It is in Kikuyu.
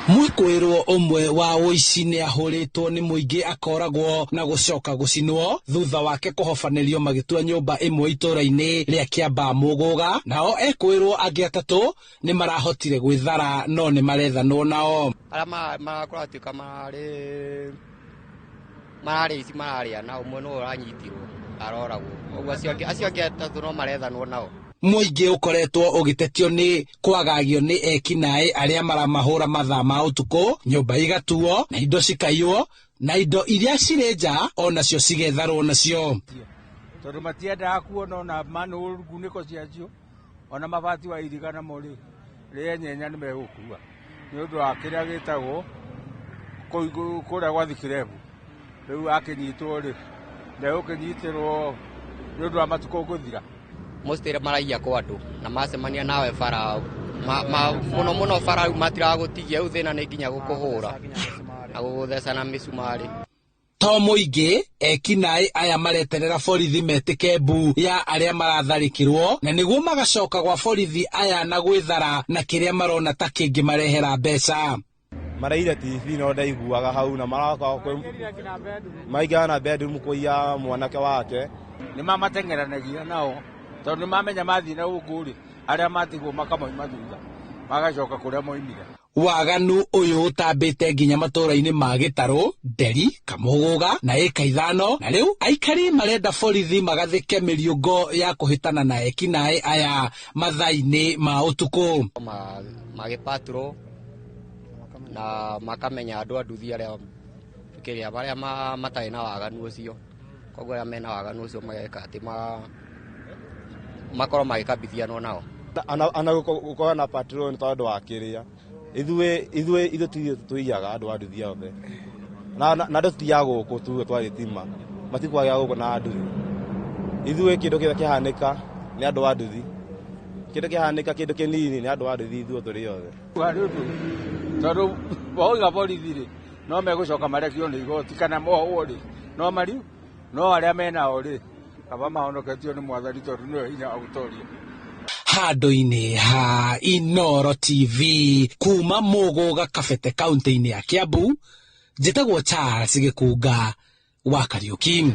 Mwĩkũĩrwo ũmwe wa ũici nĩ ahũrĩtwo nĩ mũingĩ akoragwo na gũcoka gũcinwo thutha wake kũhobanĩrio magĩtua nyũmba ĩmwe itũũra-inĩ rĩa Kĩambaa Mũgũga. Nao ekũĩrwo angĩ atatũ nĩ marahotire gwĩthara no nĩ marethanwo nao. Arĩa marakorwo atuĩka mararĩ mararĩ ici mararĩa na ũmwe nĩwe ũranyitirwo aroragwo, ũguo acio angĩ atatũ no marethanwo nao. Mũingĩ ũkoretwo ũgĩtetio nĩ kwagagio nĩ ekinaĩ arĩa maramahũra mathaa ma ũtukũ, nyũmba igatuo na indo cikaiywo, na indo iria cirĩ nja onacio cigetharwo nacio. Tondũ matiendaga kuona ona manũrũ ngunĩko ciacio, ona mabati wa iriga namo rĩ, rĩenyenya nĩ megũkua nĩ ũndũ wa kĩrĩa gĩtagwo kũrĩa gwa thikirebu. Rĩu akĩnyitwo rĩ, ndegũkĩnyitĩrwo nĩ ũndũ wa matukũ gũthira. Mostly maraiya kwa andũ na macemania nawe bara mũno mũno bara rĩu matiragũtigia, rĩu thĩna nĩ nginya gũkũhũra na gũgũtheca na mĩcumarĩ. To mũingĩ, ekinaĩ aya mareterera borithi metĩke mbu ya arĩa maratharĩkĩrwo na nĩguo magacoka gwa borithi aya na gwĩthara na kĩrĩa marona ta kĩngĩmarehera mbeca. Maraire TV no ndaiguaga hau na maroka maingĩra na bedroom kũiya mwanake wake. Nĩ mamateng'eranagia nao tondũ nĩ mamenya mathiĩ na gũkũ rĩ, arĩa matigwo makamoima thutha magacoka kũrĩa moimire. Waganu ũyũ ũtambĩte nginya matũũra-inĩ ma Gĩtarũ, Nderi, Kamũgũga na ĩka ithano, na rĩu aikari marenda borithi magathĩke mĩriũngo ya kũhĩtana na ekinaĩ aya mathaa-inĩ ma ũtukũ. Magĩpatrol na makamenya andũ a nduthi arĩa kĩrĩa marĩa matarĩ na waganu ũcio, koguo arĩa mena waganu ũcio mageka atĩ makorwo magĩkabithianwo nao. Ana gũkorwo na patrol nĩ tondũ wa kĩrĩa ithuĩ ithuĩ ithuĩ tithuĩ tũiyaga andũ a nduthi othe na na andũ tũthiaga gũkũ tuge twarĩtima matikwagĩa gũkũ na nduthi. Ithuĩ kĩndũ kĩrĩa kĩhanĩka nĩ andũ a nduthi, kĩndũ kĩhanĩka kĩndũ kĩnini nĩ andũ a nduthi, ithuĩ tũrĩ othe. Tondũ wauga borithi rĩ, no megũcoka marekio nĩ igoti kana mohwo rĩ, no mari no arĩa menao rĩ, kaba mahonoketio nĩ Mwathani tondũ nĩwe hinya wa gũtoria. Handũ-inĩ ha Inooro TV kuma Mũgũga Kabete kaunti-inĩ ya Kiambu, njĩtagwo Charles Gĩkunga wa Kariũki.